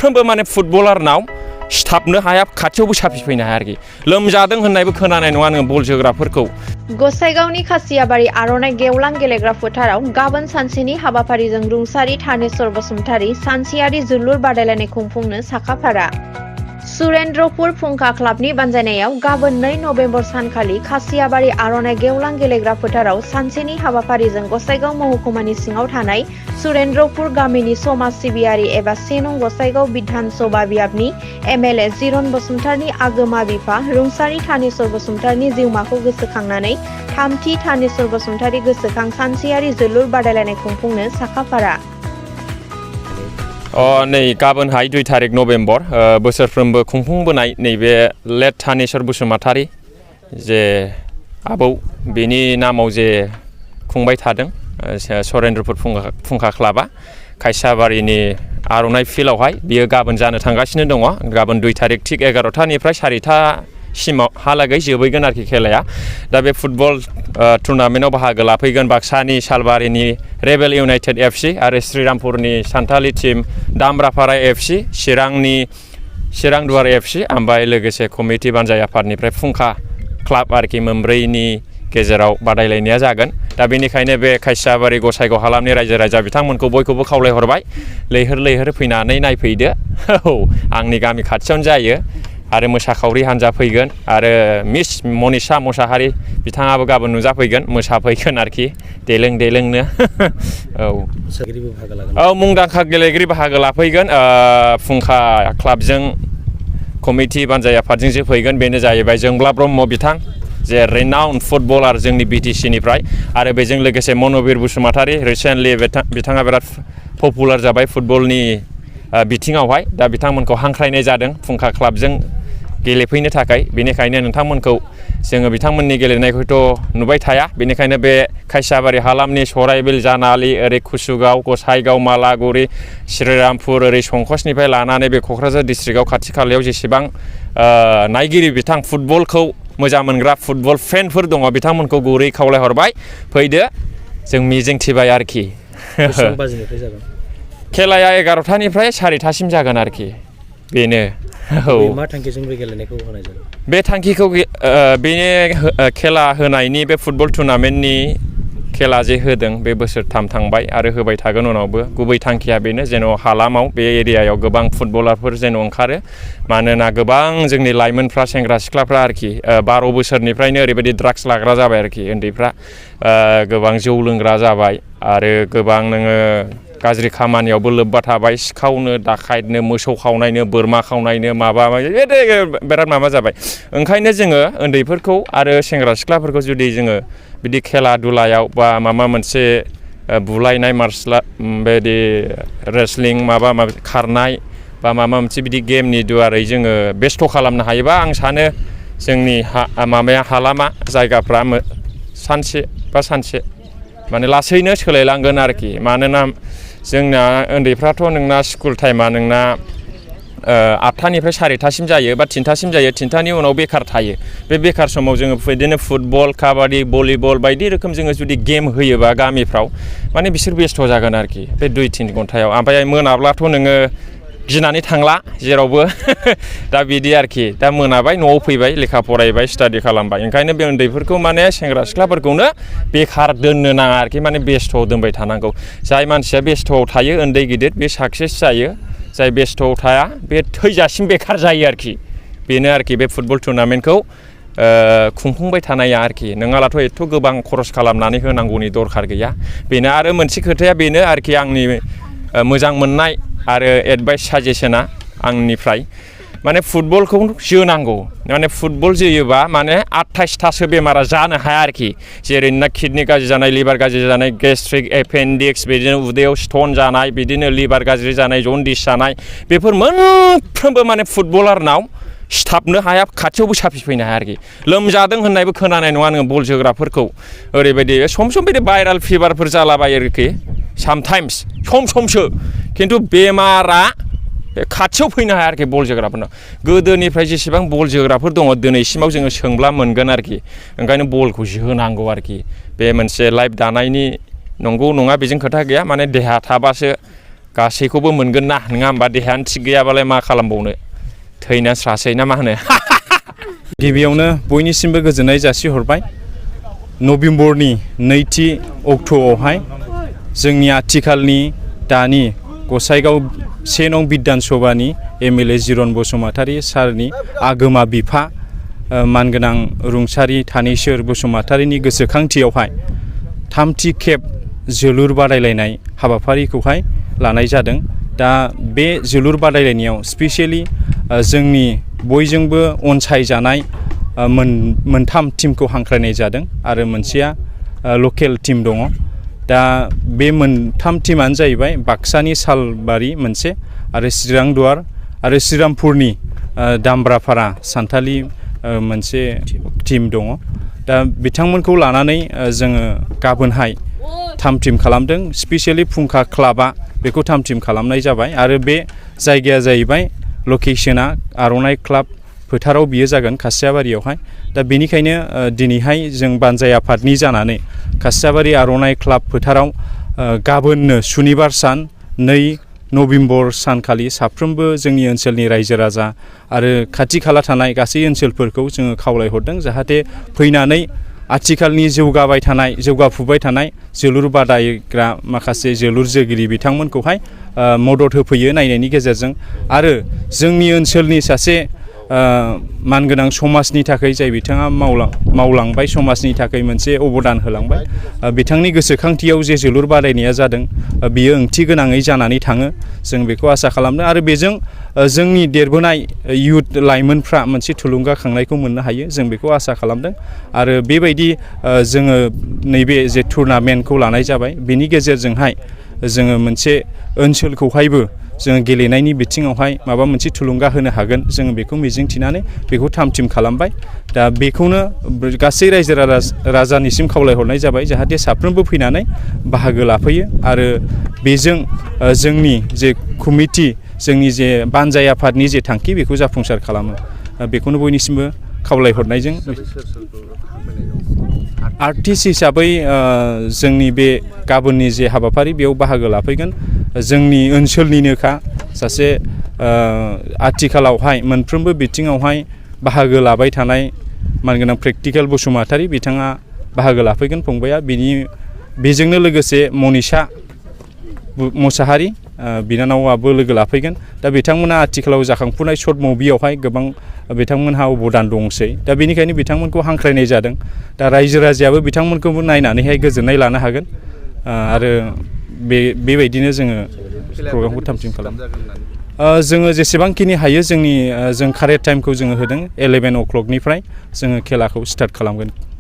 मोनफ्रोमबो माने फुटबलारनाव सिथाबनो हाया खाथियावबो साफिफैनो हाया आरोखि लोमजादों होननायबो खोनानाय नङा नोङो बल जोग्राफोरखौ गसाइगावनि खासियाबारि आर'नाइ गेवलां गेलेग्रा फोथाराव गाबोन सानसेनि हाबाफारिजों रुंसारि थानेश्वर बसुमतारी सानसेयारि जोलुर बादायलायनाय खुंफुंनो साखाफारा सुरेन्द्रपुर फुंखा क्लाबनि बानजायनायाव गाबोन 2 नभेम्बर सानखालि खासियाबारि आर'नाइ गेवलां गेलेग्रा फोथाराव सानसेनि हाबाफारिजों गसाइगाव महकुमानि सिङाव थानाय सुरेन्द्रपुर गामिनि समाज सिबियारि एबा 1 नं गसाइगाव बिधान सभा बियाबनि एमएलए जिरन बसुमतारीनि आगोमा बिफा रुंसारि थानेश्वर बसुमतारीनि जिउमाखौ गोसोखांनानै 3थि थानेश्वर बसुमतारी गोसोखां सानसेयारि जोलुर बादायलायनाय खुंफुंनो साखाफारा नै गाबोनहाय 2 तारिख नभेम्बर बोसोरफ्रोमबो खुंफुंबोनाय नैबे लेट थानेश्वर बसुमतारी जे आबौ बेनि नामाव जे खुंबाय थादों सुरेन्द्रपुर फुंखा क्लाबा खासियाबारिनि आर'नाइ फिल्डआवहाय बियो गाबोन जानो थांगासिनो दङ गाबोन 2 तारिख थिग 11टानिफ्राय 4टा सिमहालागै जोबहैगोन आरोखि खेलाया दा बे फुटबल टुर्नामेन्टआव बाहागो लाफैगोन बाक्सानि सालबारिनि रेबेल इउनाइटेड एफसि आरो श्रीरामपुरनि सान्थालि टीम दामब्रापारा एफसि चिरां दुवार एफसि ओमफ्राय लोगोसे कमिटि बानजाय आफादनिफ्राय फुंखा क्लाब आरोखि मोनब्रैनि गेजेराव बादायलायनाया जागोन दा बेनिखायनो बे खासियाबारि गसाइगाव हालामनि रायजो राजा बिथांमोनखौ बयखौबो खावलायहरबाय लैहोर फैनानै नायफैदो औ आंनि गामि खाथियावनो जायो आरो मोसाखावरि हानजा फैगोन आरो मिस मनिषा मोसाहारि बिथाङाबो गाबोन नुजाफैगोन मोसाफैगोन आरोखि देलोंनो औ मुंदांखा गेलेगिरि बाहागो लाफैगोन फुंखा क्लाबजों कमिटि बानजाय आफादजों फैगोन बेनो जाहैबाय जोंब्ला ब्रह्म बिथां जे रेनाउन्ड फुटबलार जोंनि बिटिसिनिफ्राय आरो बेजों लोगोसे मनबिर बसुमतारी रिसेन्टलि बिथाङा बिराद पपुलार जाबाय फुटबलनि बिथिङावहाय दा बिथांमोनखौ हांख्रायनाय जादों फुंखा क्लाबजों गेलेफैनो थाखाय बेनिखायनो नोंथांमोनखौ जोङो बिथांमोननि गेलेनायखौथ' नुबाय थाया बेनिखायनो बे खासियाबारि हालामनि सराइबिल जानालि ओरै कुसुगाव गसाइगाव मालागुरि श्रीरामपुर ओरै संकसनिफ्राय लानानै बे क'क्राझार डिस्ट्रिक्टआव खाथि खालायाव जेसेबां नायगिरि बिथां फुटबलखौ मोजां मोनग्रा फुटबल फेनफोर दङ बिथांमोनखौ गुरै खावलायहरबाय फैदो जों मिजिंथिबाय आरोखि खेलाया 11टानिफ्राय 4टासिम जागोन आरोखि बेनो औ मा थांखिजों बे गेलेनायखौ होनाय जागोन बे थांखिखौ बेनि खेला होनायनि बे फुटबल टुर्नामेन्टनि खेला जे होदों बे बोसोरथाम थांबाय आरो होबाय थागोन उनावबो गुबै थांखिया बेनो जेन' हालामाव बे एरियायाव गोबां फुटबलारफोर जेन' ओंखारो मानोना गोबां जोंनि लाइमोनफ्रा सेंग्रा सिख्लाफ्रा आरोखि 12 बोसोरनिफ्रायनो ओरैबायदि ड्राग्स लाग्रा जाबाय आरोखि उन्दैफ्रा गोबां जौ लोंग्रा जाबाय आरो गोबां नोङो गाज्रि खामानियावबो लोब्बा थाबाय सिखावनो दाखायनो मोसौ खावनायनो बोरमा खावनायनो माबा बिराद माबा जाबाय ओंखायनो जोङो उन्दैफोरखौ आरो सेंग्रा सिख्लाफोरखौ जुदि जोङो बिदि खेला दुलायाव बा माबा मोनसे बुलायनाय बेदि रेसलिं माबा खारनाय बा माबा मोनसे बिदि गेमनि दुवारै जोङो बेस्थ' खालामनो हायोबा आं सानो जोंनि हालामा जायगाफ्रा सानसे माने लासैनो सोलायलांगोन आरोखि मानोना जोंना उन्दैफ्राथ' नोंना स्कुल टाइमा नोंना 8टानिफ्राय 4टासिम जायो बा 3टासिम जायो 3टानि उनाव बेकार थायो बे बेकार समाव जोङो बिदिनो फुटबल काबादि भलिबल बायदि रोखोम जोङो जुदि गेम होयोबा गामिफ्राव माने बिसोर बेस्थ' जागोन आरोखि बे 2-3 घन्टायाव ओमफ्राय मोनाब्लाथ' नोङो गिनानै थांला जेरावबो दा बिदि आरोखि दा मोनाबाय न'आव फैबाय लेखा फरायबाय स्टाडि खालामबाय ओंखायनो बे उन्दैफोरखौ माने सेंग्रा सिख्लाफोरखौनो बेकार दोननो नाङा आरोखि माने बेस्थ'आव दोनबाय थानांगौ जाय मानसिया बेस्थ'आव थायो उन्दै गिदिर बे साक्सेस जायो जाय बेस्थ'आव थाया बे थैजासिम बेकार जायो आरोखि बेनो आरोखि बे फुटबल टुर्नामेन्टखौ खुंफुंबाय थानाया आरोखि नोंहालाथ' एथ' गोबां खरस खालामनानै होनांगौनि दरखार गैया बेनो आरो मोनसे खोथाया बेनो आरोखि आंनि मोजां मोननाय आरो एडभाइस साजेसना आंनिफ्राय माने फुटबलखौ जोनांगौ माने फुटबल जोयोबा माने 28टासो बेमारा जानो हाया आरोखि जेरै ना किडनि गाज्रि जानाय लिभार गाज्रि जानाय गेस्ट्रिक एपेन्डिक्स बिदिनो उदैयाव स्टन जानाय बिदिनो लिभार गाज्रि जानाय जन्दिस जानाय बेफोर मोनफ्रोमबो माने फुटबलारनाव सिथाबनो हाया खाथियावबो साफिफैनो हाया आरोखि लोमजादों होननायबो खोनानाय नङा नोङो बल जोग्राफोरखौ ओरैबायदि सम बिदि भाइराल फिभारफोर जालाबायो आरोखि सामटाइम्स समसो खिन्थु बेमारा खाथियाव फैनो हाया आरोखि बल जोग्राफोरनाव गोदोनिफ्राय जेसेबां बल जोग्राफोर दङ दिनैसिमाव जोङो सोंब्ला मोनगोन आरोखि ओंखायनो बलखौ जोनांगौ आरोखि बे मोनसे लाइफ दानायनि नंगौ नङा बेजों खोथा गैया माने देहा थाबासो गासैखौबो मोनगोन ना नङा होमबा देहायानो थिग गैयाबालाय मा खालामबावनो थैना स्रासै ना मा होनो गिबियावनो बयनिसिमबो गोजोननाय जासिहरबाय नभेम्बरनि 2 अक्ट'आवहाय जोंनि आथिखालनि दानि गसाइगाव 1 नं बिधान सभानि MLA जिरन बसुमतारी सारनि आगोमा बिफा मानगोनां रुंसारि थानेश्वर बसुमतारीनि गोसोखांथियावहाय 3थि खेब जोलुर बादायलायनाय हाबाफारिखौहाय लानाय जादों। दा बे जोलुर बादायलायनायाव स्पेसियेलि जोंनि बयजोंबो अनसायजानाय मोनथाम टीमखौ हांख्रायनाय जादों आरो मोनसेया लकेल टीम दङ। दा बे मोनथाम टीमानो जाहैबाय बाक्सानि सालबारि मोनसे आरो श्रीरांदुवार आरो श्रीरामपुरनि दामब्रापारा सान्थालि मोनसे टीम दङ। दा बिथांमोनखौ लानानै जोङो गाबोनहाय 3 टीम खालामदों। स्पेसियेलि फुंखा क्लाबा बेखौ 3 टीम खालामनाय जाबाय आरो बे जायगाया जाहैबाय लकेशना आर'नाइ क्लाब फोथाराव बियो जागोन खासियाबारियावहाय। दा बेनिखायनो दिनैहाय जों बानजाय आफादनि जानानै खासियाबारि आर'नाइ क्लाब फोथाराव गाबोननो सुनिबार सान 2 नभेम्बर सानखालि साफ्रोमबो जोंनि ओनसोलनि रायजो राजा आरो खाथि खाला थानाय गासै ओनसोलफोरखौ जोङो खावलायहरदों जाहाथे फैनानै आथिखालनि जौगाफुबाय थानाय जोलुर बादायग्रा माखासे जोलुर जोगिरि बिथांमोनखौहाय मदद होफैयो नायनायनि गेजेरजों आरो जोंनि ओनसोलनि सासे मानगोनां समाजनि थाखाय जाय बिथाङा मावलांबाय समाजनि थाखाय मोनसे अबदान होलांबाय बिथांनि गोसोखांथियाव जे जोलुर बादायनाया जादों बियो ओंथि गोनाङै जानानै थाङो जों बेखौ आसा खालामदों आरो बेजों जोंनि देरबोनाय इयुथ लाइमोनफ्रा मोनसे थुलुंगाखांनायखौ मोननो हायो जों बेखौ आसा खालामदों आरो बेबायदि जोङो नैबे जे टुर्नामेन्टखौ लानाय जाबाय बेनि गेजेरजोंहाय जोङो मोनसे ओनसोलखौहायबो जोङो गेलेनायनि बिथिङावहाय माबा मोनसे थुलुंगा होनो हागोन जोङो बेखौ मिजिंथिनानै बेखौ 3 टीम खालामबाय। दा बेखौनो गासै रायजो राजानिसिम खावलायहरनाय जाबाय जाहाथे साफ्रोमबो फैनानै बाहागो लाफैयो आरो बेजों जोंनि जे कमिटि जोंनि जे बानजाय आफादनि जे थांखि बेखौ जाफुंसार खालामो बेखौनो बयनिसिमबो खावलायहरनायजों आर्टिस्ट हिसाबै जोंनि बे गाबोननि जे हाबाफारि बेयाव बाहागो लाफैगोन जोंनि ओनसोलनिनोखा सासे आथिखालावहाय मोनफ्रोमबो बिथिङावहाय बाहागो लाबाय थानाय मानगोनां प्रेक्टिकेल बसुमतारी बिथाङा बाहागो लाफैगोन फंबाया बेजोंनो लोगोसे मनिषा मुसाहारि बिनानावाबो लोगो लाफैगोन। दा बिथांमोना आथिखालाव जाखांफुनाय शर्ट मुभियावहाय गोबां बिथांमोनहा अबदान दंसै दा बेनिखायनो बिथांमोनखौ हांख्रायनाय जादों। दा रायजो राजायाबो बिथांमोनखौबो नायनानैहाय गोजोननाय लानो हागोन आरो बेबायदिनो जोङो प्रग्रामखौ 3 टीम खालामो। जोङो जेसेबांखिनि हायो जों कारेक्ट टाइमखौ जोङो होदों 11 o'clockनिफ्राय जोङो खेलाखौ स्टार्ट खालामगोन।